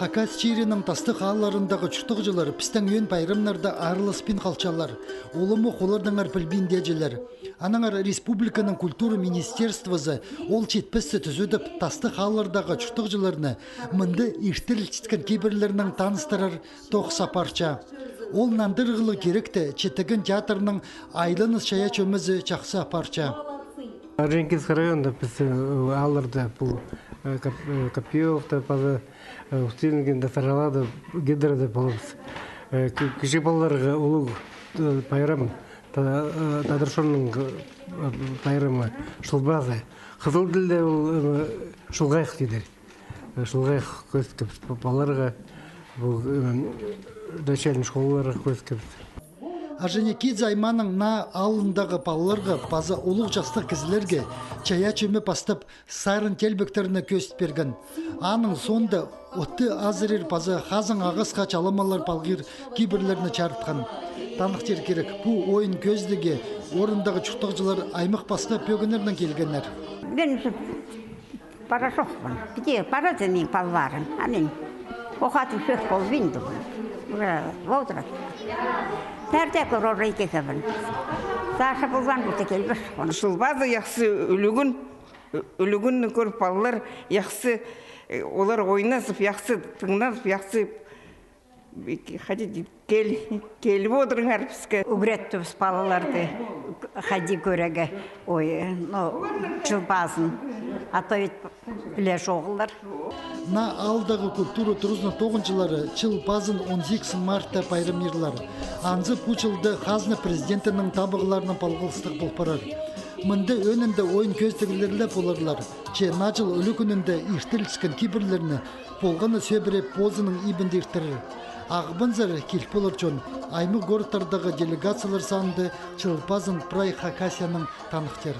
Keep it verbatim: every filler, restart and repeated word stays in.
Хакас чирінің тастығ аалларындағы чуртағҷылар пістің ӧӧн пайрамнарда араласпин халчалар, уламох олардаңар пілбиндеҷілер. Аннаңар республиканың культура министерствозы ол читпесті тӱзедіп, тастығ ааллардағы чуртағҷыларны мында иртірілчеткен кибірлернең таныстырар тоғыс апарча. Ол нандырығлығ киректі Читіген театрның айланыс чайаа чӧмізі чахсы апарча. Орджоникидзевский районда піс, э, аалларда пу, э, Коп-, э, Копьёвта паза, э, Устингенде, Саралада, Гидрада полабыс. Э, кі-, кічіг палаларға улуғ, э, пайрам, та-, э, Тадар чонның, э, пайрамы, Чыл пазы. Хызыл тілде ол, э, чылғайых тидір. Чылғайых кӧзіткебіс палаларға, пу, э, начальный школаларға кӧзіткебіс. Орджоникидзе аймааның Наа аалындағы палаларға паза улуғ частығ кізілерге чайаа чӧмі пастап сарын теелбектерні кӧзіт пирген. Аның соонда отты азырир паза хазың ағасха чаламалар палғир кибірлерні чарытхан. Таныхтир кирек, пу ойын кӧзідіге орындағы чуртағҷылар аймах пасха пӧгіннернең килгеннер. Мин поражокпын. Піди парады мин палаларым. А мин ох адым чӧр полбин тудым. Уже возраст. Пірдее кӧр орайға кибін. Саша полған пулза килбес. Чыл пазы яхсы ӱлӱкӱн, ӱлӱкӱнні кӧр палалар яхсы, э, олар ойназып, яхсы тыңназып, яхсы Хайди кел-, келіп одырыңар піске. Ӱгреттібіс палаларды хайди кӧрерге, ой, ну, Чыл пазын. А то ведь піле чоғыллар. Наа аалдағы культура туразының тоғынҷылары Чыл пазын он сигізінҷі мартта пайрамнарлар. Анзы пу чылда хазна президентінің табығларынаң палғалыстығ пол парар. Мында ӧӧнінде ойын кӧзідіглер ле поларлар. Че Наа чыл ӱлӱкӱнінде иртірілчеткен кибірлерні полғаны сӧбіре позының ибінде иртірер. Ағбанзар кил полар чон аймах городтардағы делегациялар санында Чыл пазын прай Хакасиянаң таныхтир.